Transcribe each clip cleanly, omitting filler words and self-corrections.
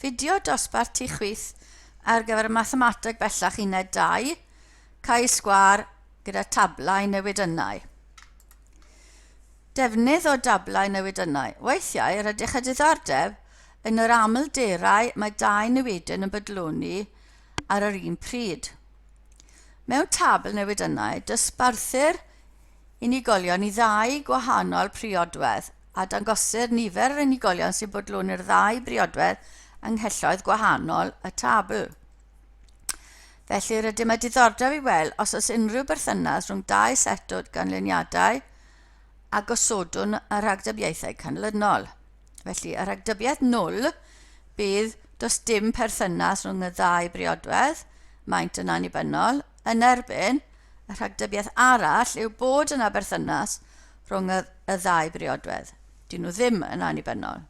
Fideo dosbarth tu chwith ar gyfer Mathemateg Bellach Uned 2, Cae Sgwâr gyda tablau newidynnau. Defnydd o dablau newidynnau. Weithiau, rydych â diddordeb yn yr amlderau mae dau newidyn yn bodloni ar yr un pryd. Mewn tabl newidynnau, dosbarthir unigolion i ddau gwahanol priodwedd a dangosir nifer yr unigolion sy'n bodloni'r ddau briodwedd yng nghelloedd gwahanol y tabl. Felly rydym â diddordeb i weld os oes unrhyw berthynas rhwng dau set o ganlyniadau a gosodwn y rhagdybiaethau canlynol. Felly, y rhagdybiaeth nwl bydd does dim perthynas rhwng y ddau briodwedd, maent yn annibynnol, yn erbyn y rhagdybiaeth arall yw bod yna berthynas rhwng y, y ddau briodwedd. Dyn nhw ddim yn annibynnol.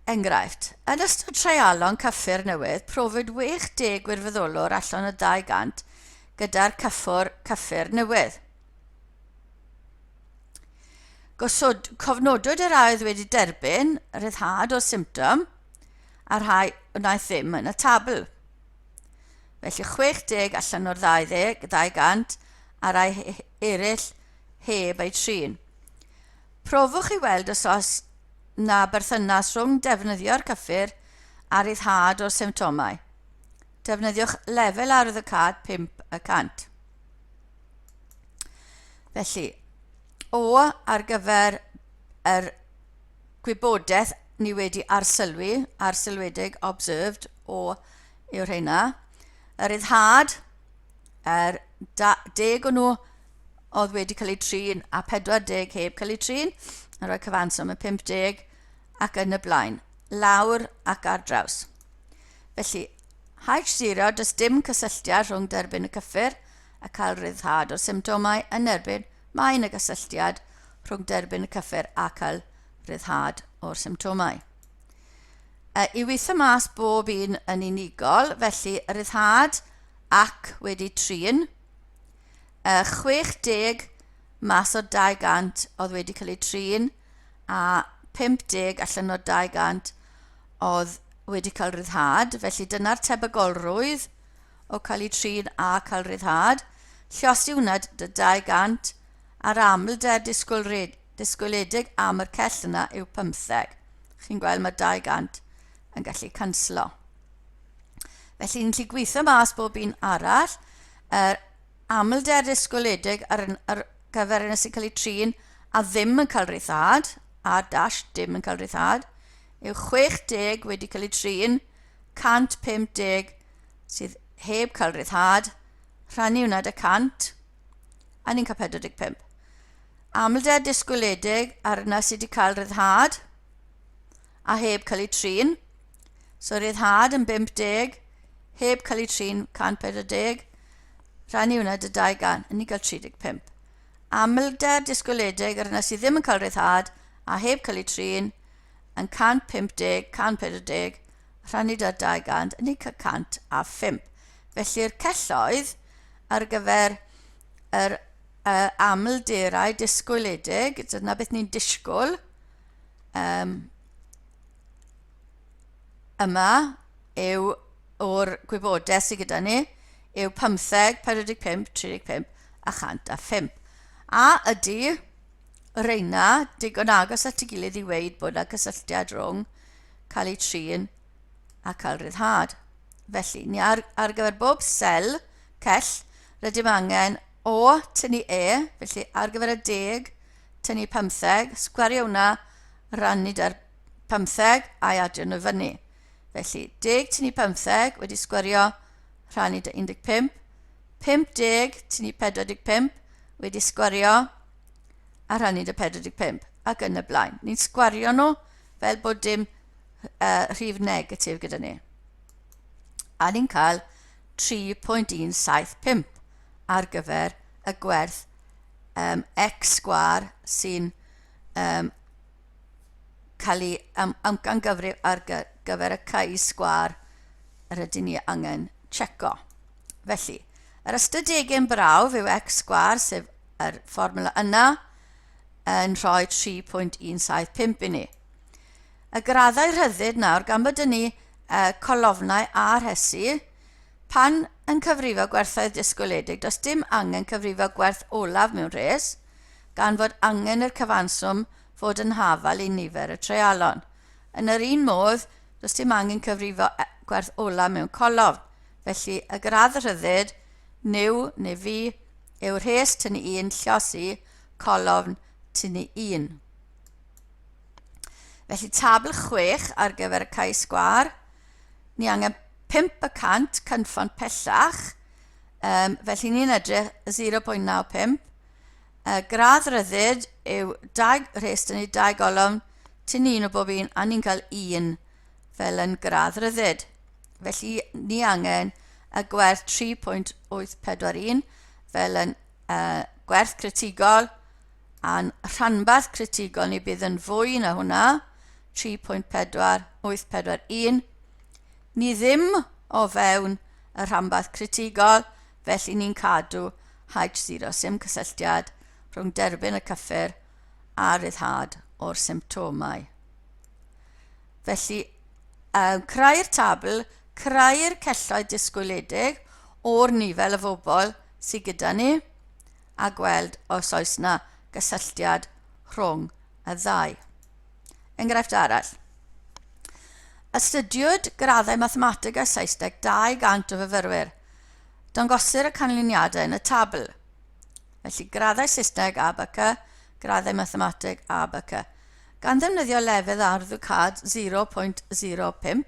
Enghraifft, yn ystod treialon cyffur newydd, profwyd 60 gwirfoddolwr allan o 200 gyda'r cyffwr cyffur newydd. Gosod, cofnodwyd y rhai oedd wedi derbyn rhyddhad o'r symptom a'r rhai wnaeth ddim yn y tabl. Felly 60 allan o'r 20, 200 a rhai eraill heb eu trin. Profwch i weld os oes na berthynas rhwng defnyddio'r cyffur a rhyddhad o'r symptomau. Defnyddiwch lefel arwyddocâd 5 y cant. Felly, O ar gyfer yr gwybodaeth ni wedi arsylwi, arsylwedig, observed, o yw'r rheina. Y ryddhad, yr da, deg o nhw oedd wedi cael eu trin a 40 heb cael eu trin, yn rhoi cyfanswm y 50 ac yn y blaen, lawr ac ar draws. Felly, H0, does dim cysylltiad rhwng derbyn y cyffur a cael rhyddhad o'r symptomau yn erbyn mae yna gysylltiad rhwng derbyn y cyffur a cael rhyddhad o'r symptomau. I weithio mas bob un yn unigol, felly rhyddhad ac wedi trin, 60 mas o'r 200 oedd wedi cael eu trin a 50 allan o'r 200 oedd wedi cael rhyddhad, felly dyna'r tebygolrwydd o cael eu trin a cael rhyddhad. Llosi hwnna 200 a'r amlder disgwyliedig am yr cell yna yw 15. Chi'n gweld mae 200 yn gallu canslo. Felly ni'n gallu gweithio mas bob un arall. Yr amlder disgwyliedig ar, ar gyfer yna sy'n cael ei trin a ddim yn cael rhyddhad, a dash dim yn cael rhyddhad, yw 60 wedi cael ei trin, 150 sydd heb cael rhyddhad, rhannu hwnna dy 100, a ni'n cael 45. Amlder disgwyliedig ar yna sydd wedi cael rhyddhad a heb cael ei trin. So rhyddhad yn 50, heb cael ei trin 140, rhannu hwnna dy 200, yn ni'n cael 35. Amlder disgwyliedig ar yna sydd ddim yn cael rhyddhad a heb cael ei trin yn 150, 140, rhannu 'da 200 yn ni'n cael 105. Felly'r celloedd ar gyfer yr uh, amlderau disgwyliedig, dyna beth ni'n disgwyl, um, yma yw o'r gwybodaeth sydd gyda ni yw 15, 45, 35 a 105. A ydy reina digon agos at ei gilydd i weid bod yna cysylltiad rhwng cael eu trin a cael rhyddhad. Felly, ni ar, ar gyfer bob sel, cell, rydym angen O tynnu E, felly ar gyfer y deg, tynnu 15, sgwario hwnna, rannu da'r 15 a'i adio nhw fyny. Felly, deg tynnu 15 wedi sgwario rhannu da 15, 50 tynnu 45 wedi sgwario a rhannu da 45 ac yn y blaen. Ni'n sgwario nhw fel bod dim uh, rhif negatif gyda ni. A ni'n cael 3.175 ar gyfer y gwerth um, x sgwar sy'n um, cael ei um, amcangyfrif ar gyfer y chi sgwar yr ydyn ni angen checo. Felly, yr ystadegyn brawf yw x sgwar, sef yr fformula yna, yn rhoi 3.175 i ni. Y graddau rhyddid nawr, gan bod dyn ni colofnau a rhesi, pan yn cyfrifo gwerthoedd disgwyliedig, does dim angen cyfrifo gwerth olaf mewn rhes, gan fod angen i'r cyfanswm fod yn hafal i nifer y treialon. Yn yr un modd, does dim angen cyfrifo gwerth olaf mewn colofn, felly y gradd rhyddid, niw neu fi, yw rhes tynnu 1 lliosi colofn tynnu 1. Felly tabl 6 ar gyfer y cais sgwâr. Ni angen 5% cynffon pellach. Um, felly ni'n edrych 0.95. Uh, gradd ryddid yw dau, rhes dyn ni dau golofn, tyn un o bob un, a ni'n cael un fel yn gradd ryddid. Felly ni angen y gwerth 3.841 fel yn uh, gwerth critigol A'n rhanbarth critigol ni bydd yn fwy na hwnna, 3.4841. Ni ddim o fewn y rhanbarth critigol, felly ni'n cadw H0, sim cysylltiad rhwng derbyn y cyffur a ryddhad o'r symptomau. Felly, um, creu'r tabl, creu'r celloedd disgwyliedig o'r nifer y bobl sydd gyda ni, a gweld os oes 'na gysylltiad rhwng y ddau. Enghraifft arall. Astudiwyd graddau Mathemateg a Saesneg 200 o fyfyrwyr. Dangosir y canlyniadau yn y tabl. Felly graddau Saesneg A, B, C, graddau Mathemateg A, B, C. Gan ddefnyddio lefel arddwcad 0.05,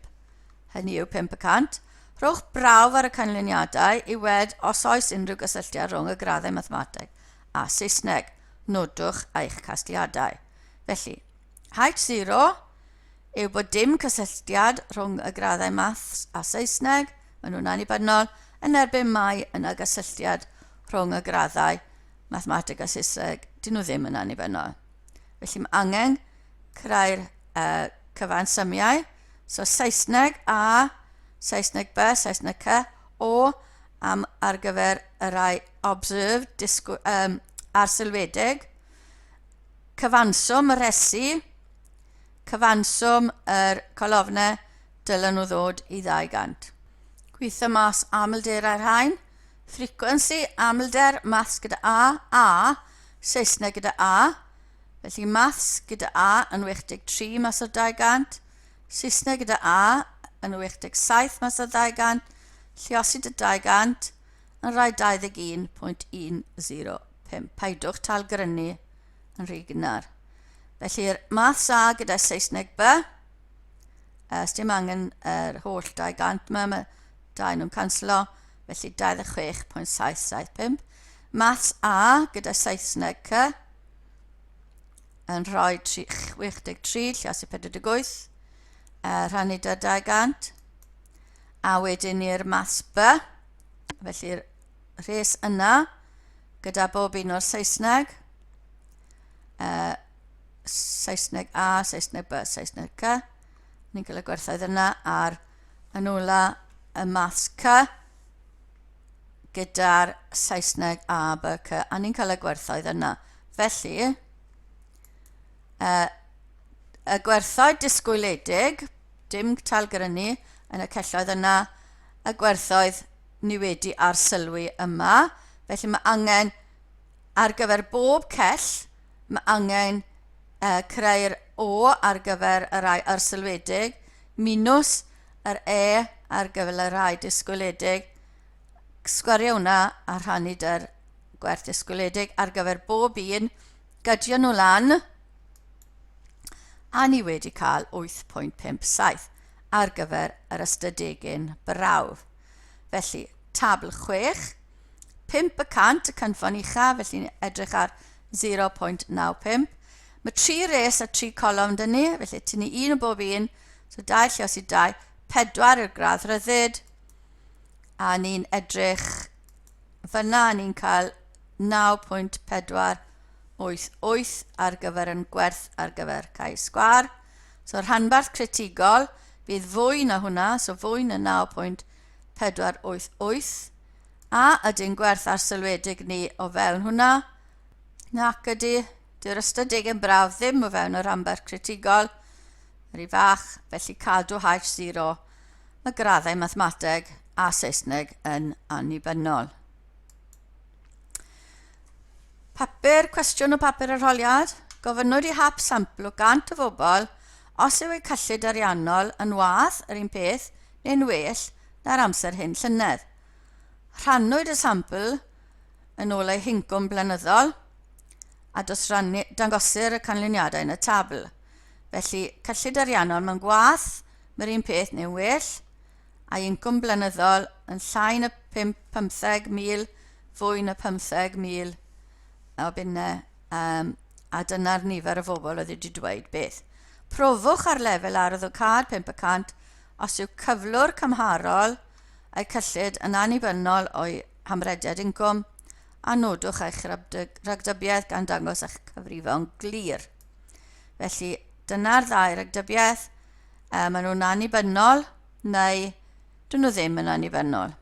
hynny yw 5%, rhowch brawf ar y canlyniadau i weld os oes unrhyw gysylltiad rhwng y graddau Mathemateg a Saesneg. Nodwch eich casgliadau. Felly, H0 yw bod dim cysylltiad rhwng y graddau Maths a Saesneg, maen nhw'n annibynnol, yn erbyn mai yna gysylltiad rhwng y graddau Mathemateg a Saesneg, dyn nhw ddim yn annibynnol. Felly mae angen creu'r uh, cyfansymiau. So Saesneg A, Saesneg B, Saesneg C, O am ar gyfer y rhai observed, disgw, um, arsylwedig, cyfanswm y rhesi, cyfanswm yr colofnau, dylen nhw ddod i 200. Gweithio mas amlderau'r rhain. Frequency, amlder, maths gyda A, A, Saesneg gyda A. Felly maths gyda A yn 63 mas o 200, Saesneg gyda A yn 87 mas o 200, lliosi dy 200 yn rhoi 21.105. Paidwch talgrynu yn rhy gynnar. Felly'r maths A gyda Saesneg B, dim angen yr holl 200 yma, mae dau nhw'n canslo, felly 26.775. Maths A gyda Saesneg C, yn rhoi 63, lliosi 48, rhannu da 200, a wedyn i'r maths B, felly'r rhes yna, gyda bob un o'r Saesneg, uh, Saesneg A, Saesneg B, Saesneg C, ni'n cael y gwerthoedd yna, a'r yn ola y maths C, gyda'r Saesneg A, B, C, a ni'n cael y gwerthoedd yna. Felly, uh, y gwerthoedd disgwyliedig, dim talgrynu yn y celloedd yna, y gwerthoedd ni wedi arsylwi yma. Felly mae angen, ar gyfer bob cell, mae angen uh, creu'r O ar gyfer y rhai arsylwedig, minus yr E ar gyfer y rhai disgwyliedig, sgwario hwnna a rhannu dy'r gwerth disgwyliedig ar gyfer bob un, gydio nhw lan, a ni wedi cael 8.57 ar gyfer yr ystadegyn brawf. Felly, tabl 6, 5% y cynffon ucha, felly edrych ar 0.95. Mae tri res a tri colofn dyn ni, felly tynnu un o bob un, so 2 lliosi 2, 4 yw'r gradd rhyddid, a ni'n edrych fyna, ni'n cael 9.488 ar gyfer yn gwerth ar gyfer cae sgwar. So rhanbarth critigol bydd fwy na hwnna, so fwy na 9.488. A ydy'n gwerth arsylwedig ni o fewn hwnna? Nac ydy, dyw'r ystadegyn brawf ddim o fewn y rhanbarth critigol. Rhy fach, felly cadw H0. Mae graddau mathemateg a Saesneg yn annibynnol. Papur, cwestiwn o papur arholiad. Gofynnwyd i hap sampl o 100 o bobl os yw eu cyllid ariannol yn wath, yr un peth, neu'n well na'r amser hyn llynedd. Rhannwyd y sampl yn ôl eu hincwm blynyddol a dosrannu, dangosir y canlyniadau yn y tabl. Felly, cyllid ariannol mewn gwath, mae'r un peth neu'n well, a'i incwm blynyddol yn llai na 15,000, fwy na 15,000 o bunnau, um, a dyna'r nifer o bobl oedd wedi dweud beth. Profwch ar lefel arwyddocâd 5% os yw cyflwr cymharol a'i cyllid yn annibynnol o'i hamrediad incwm, a nodwch eich rhagdybiaeth gan dangos eich cyfrifon glir. Felly, dyna'r ddau ragdybiaeth. Maen nhw'n annibynnol neu dyn nhw ddim yn annibynnol.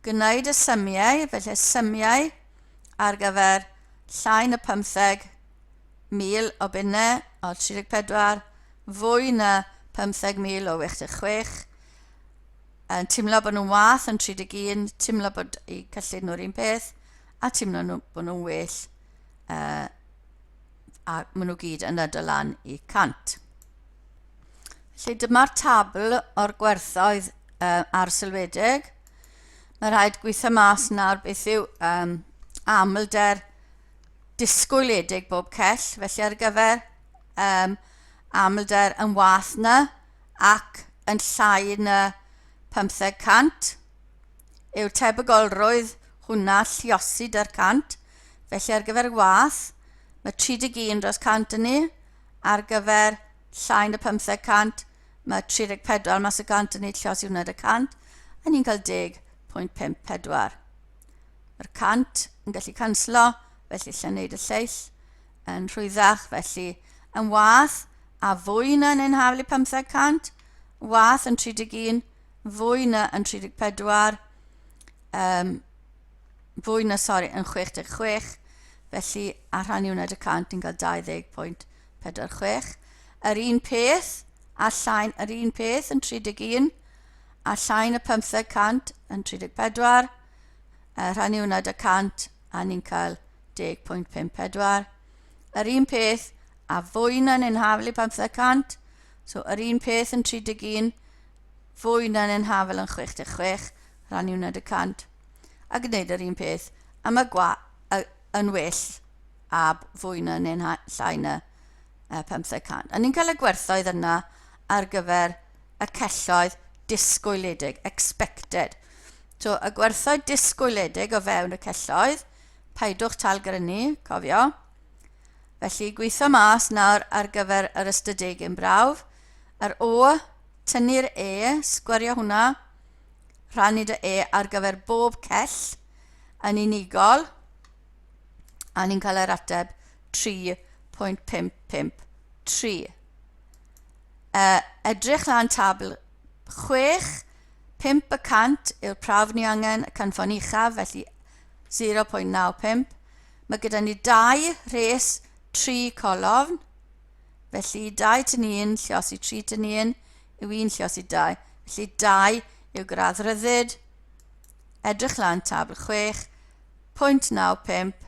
Gwneud y symiau, felly symiau ar gyfer llai na 15,000 o bunnau o 34, fwy na 15,000 o 86, yn teimlo bod nhw'n wath yn 31, teimlo bod eu cyllid nhw'r un peth, a teimlo nhw, bod nhw'n well a maen nhw gyd yn ydo lan i 100. Felly dyma'r tabl o'r gwerthoedd arsylwedig. Mae rhaid gweithio mas nawr beth yw amlder disgwyliedig bob cell. Felly ar gyfer amlder yn wath na ac yn llai na 1500 yw'r tebygolrwydd hwnna lliosi da'r 100. Felly ar gyfer y wath, mae 31 dros 100 yn ni. Ar gyfer llai na 15 cant, mae 34 mas o 100 yn ni, lliosi hwnna da 100, a ni'n cael 10.54. Mae'r 100 yn gallu canslo, felly lle wneud y lleill yn rhwyddach, felly yn wath a fwy na neu'n haflu 15 cant, wath yn 31, fwy na yn 34, fwy na, sori, yn 66, felly a rhannu hwnna dy 100, ni'n cael 20.46. Yr un peth, a llain, yr un peth yn 31, a llain y 15 cant yn 34, a rhannu hwnna dy 100, a ni'n cael 10.54. Yr un peth, a fwy na neu'n haflu 15 cant, so yr un peth yn 31, fwy na neu'n hafel yn 66, rhannu hwnna dy 100, a gwneud yr un peth am y gwa yn well a fwy na neu'n llai na 15 cant. A ni'n cael y gwerthoedd yna ar gyfer y celloedd disgwyliedig, expected. So, y gwerthoedd disgwyliedig o fewn y celloedd, paidwch talgrynu, cofio. Felly, gweithio mas nawr ar gyfer yr ystadegyn brawf. Yr O, tynnu'r E, sgwerio hwnna, rhannu dy E ar gyfer bob cell yn unigol, a ni'n cael yr ateb 3.553. Edrych lan tabl 6, 5% yw'r prawf ni angen, y cynffon uchaf, felly 0.95. Mae gyda ni 2 rhes 3 colofn, felly 2 tyn 1 lliosi 3 tyn 1 yw 1 lliosi 2, felly 2 yw gradd ryddid. Edrych lan tabl 6, 0.95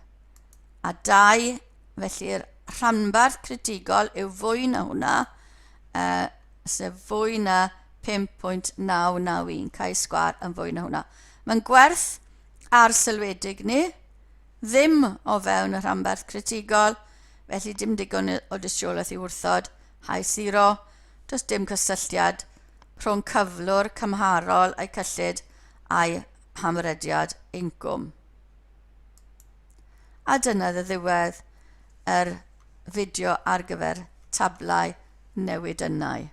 a 2, felly'r rhanbarth critigol yw fwy na hwnna, sef fwy na 5.991, cae sgwar yn fwy na hwnna. Mae'n gwerth arsylwedig ni, ddim o fewn y rhanbarth critigol, felly dim digon o dystiolaeth i wrthod hau siro, does dim cysylltiad rhwng cyflwr cymharol a'i cyllid a'i hamrediad incwm. A dyna ddiwedd yr fideo ar gyfer tablau newidynnau.